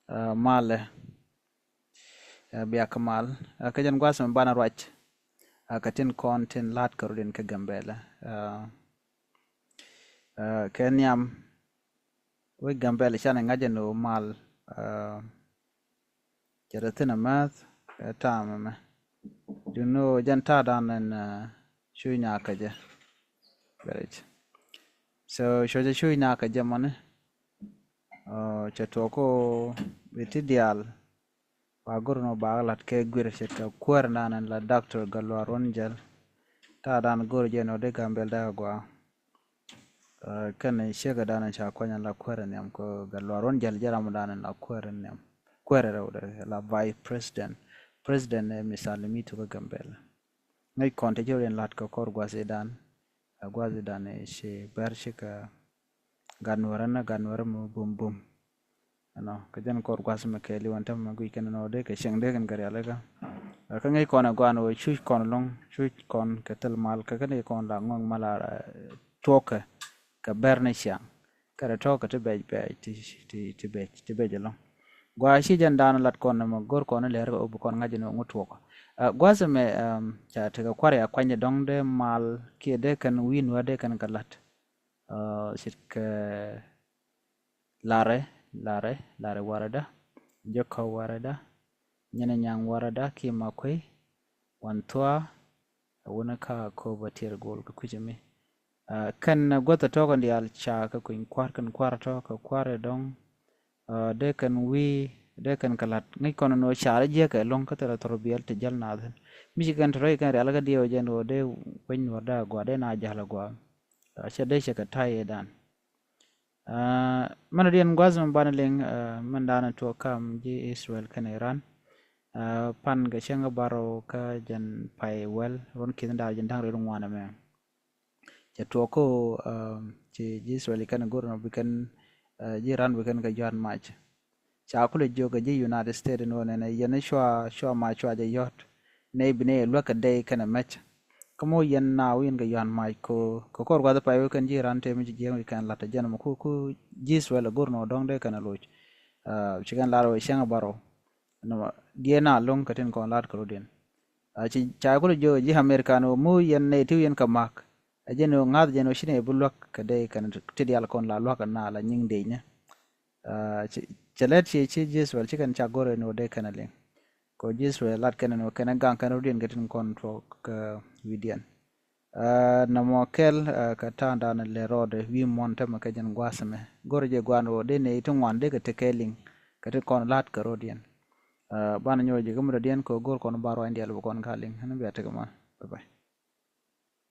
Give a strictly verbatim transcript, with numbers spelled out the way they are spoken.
Malɛ, bia kɛ mal. Kä jɛn gua̱a̱th mɛ banɛ ruac kä tin kɔn tin la̱t kɛ rut in kä Gambɛlɛ. Kɛ nhiam wec Gambɛlɛ canɛ ŋa̱c ɛn ɣöö mal cɛ rɛ thi̱n amäth ɛ ta̱a̱ mɛmɛ. Duŋni ɣöö jɛn ta̱a̱dan ɛn cu nyakä jɛ. So cuɔcɛ cu nyakä jɛ mɔni. Cɛ tuɔk kä ɣöö bi ti diaal ba go̱r ni ɣöö ba kɛ la̱t kɛ guir ce̱tkɛ kuäär in dan in la Doctor Gatluak Ruɔ̱n Jäl. Ta̱a̱ dan go̱r jɛ ni ɣöö dee Gambɛl dee kɛ gɔaa. Kɛn ciek dan in ca kuany in la kuäär in nhiam kɛ Gatluak Ruɔ̱n Jäl jɛ ram dan in la kuäär in nhiam, kuäär in rɛw dee la vice president. President ɛ mi salimitu kä Gambɛl. Ŋäc kɔn te jɛ rɔ in la̱t kɛ kɔr gua̱th idan. Ɛ gua̱th idan ɛ ci bɛr cikɛ gat nuɔrä ni gat nuɔrä mi bum bum. Ɛnɔ kɛ jɛn kɔr gua̱th mɛ kɛɛli wän tämɛ guic kɛn ɛnɔ dee kɛ cieŋ dee kɛn kɛ rialikä. Kä ŋäc kɔn ɛ gua̱a̱n wä cuc kɔn lo̱ŋ, cuc kɔn kɛ thil mal kɛ kɛn kɛ kɔn la ŋɔŋ mal a tuɔkɛ kɛ bɛr ni ciaŋ. Kɛ rɛ tɔ̱ kɛ ti bɛc bɛc ti ti ti bɛc ti bɛc ɛlɔ̱ŋ. Gua ci jɛn da̱a̱n lat kɔn nɛmɛ go̱r kɔn lɛr kɛ ɣöö bi kɔn ŋa̱c ni ŋu tuɔk. Gua̱th ɛmɛ ca tekɛ kua̱r ya kuany dɔ̱ŋ dee mal kiɛ dee kɛn wi̱i̱ nuäär dee kɛn kɛ la̱t. Ce̱tkɛ Larɛ, Larɛ, Larɛ Warada, Jɔkä Warada, Nyinɛ Nyaŋ Warada kiɛ Makuey, Wan Thua, ɛ wuni ka Koba Tiɛr Gol kɛ kui̱c ɛmi. Kɛn guäth ɛ tɔ̱ kɛn diaal ca kɛ kui̱ny kua̱r kɛn kua̱r ɛ tɔ̱ kɛ kua̱r ɛ dɔ̱ŋ. Dee kɛn wi̱i̱ dee kɛn kɛ la̱t ŋäc kɔn ɛn ɣöö carɛ jiäkɛ lo̱ŋ kä thilɛ thɔr biɛl ti jäl naath thi̱n. Mi ci kɛn te rɔy kɛn rialikä diɛw jɛn ɣöö dee kueny nuɔ̱r dee a gɔaa dee na jäl a gɔaa. Cɛ dee cɛ kɛ ta̱y ɛ dan. Mɛn diɛn gua̱th mi banɛ liŋ mɛn danɛ tuɔɔk kam ji̱ Israel kɛnɛ Iran. Pan kɛ cäŋ kä barɔw kä jɛn pay wäl ruɔ̱n ki̱n da̱r jɛn da̱ŋ rɛw ŋuan ɛmɛ. Cɛ tuɔɔk kä ci ji̱ Israel kɛnɛ go̱r nɔ bi kɛn ji̱ Iran bi kɛn kɛ jua̱t mac. Ca kulɛ jiök kɛ ji̱ United States ni wä nɛnɛ yɛn cua cua mac cua jɛ yɔ̱t. Nɛy bi nɛy luäk kɛ dɛy kɛnɛ mɛc. Kä mɔ yɛn na wi̱i̱n kɛ yuan mac ko kɛ kɔr gua̱th pay wä kɛn ji̱ Iran tëë mi ci jiɛɛŋ wi̱i̱ kɛn la̱t tɛ jɛn mɔ ku ku ji̱ Israel go̱r nɔ dɔ̱ŋ dee kɛn a loc. Ci kɛn lar wä cäŋ a barɔw. Nɔmɔ diɛ na lo̱ŋ kɛ tin kɔn la̱t kɛ rut diɛn. Ci ca kulɛ jiök kɛ ji̱ America ni wä mu yɛn nɛy ti wi̱i̱n kɛ mak. Ɛ jɛn wä ŋa̱th jɛn wä ci nɛy bi luäk kɛ dɛy kɛn ti diaal kɔn la luäk kɛ na la nyiŋ dec ni. Cɛ lɛt ci ci ji̱ Israel ci kɛn ca go̱r ɛn wä dee kɛn a liŋ. Kɔ ji̱ Israel lat kɛn ɛn wä kɛn ɛ gaŋ kɛn rut diɛn kɛ tin kɔn tuɔk kɛ wi̱i̱diɛn. Nɔmɔ kɛl kɛ ta̱a̱ŋ da̱a̱n lɛ rɔɔdɛ wi̱i̱ muɔ̱n tämɛ kɛ jɛn gua̱a̱th ɛmɛ go̱r jɛ gua̱a̱n wä dee nɛy ti ŋuan dee kɛ tekɛ liŋ kɛ tin kɔn la̱t kɛ rut diɛn. Banɛ nyɔk jɛ kä mi rut diɛn kɛ go̱r kɔn ba ruany diaal bi kɔn ka liŋ ɛn bia tekɛ mal. Bye bye.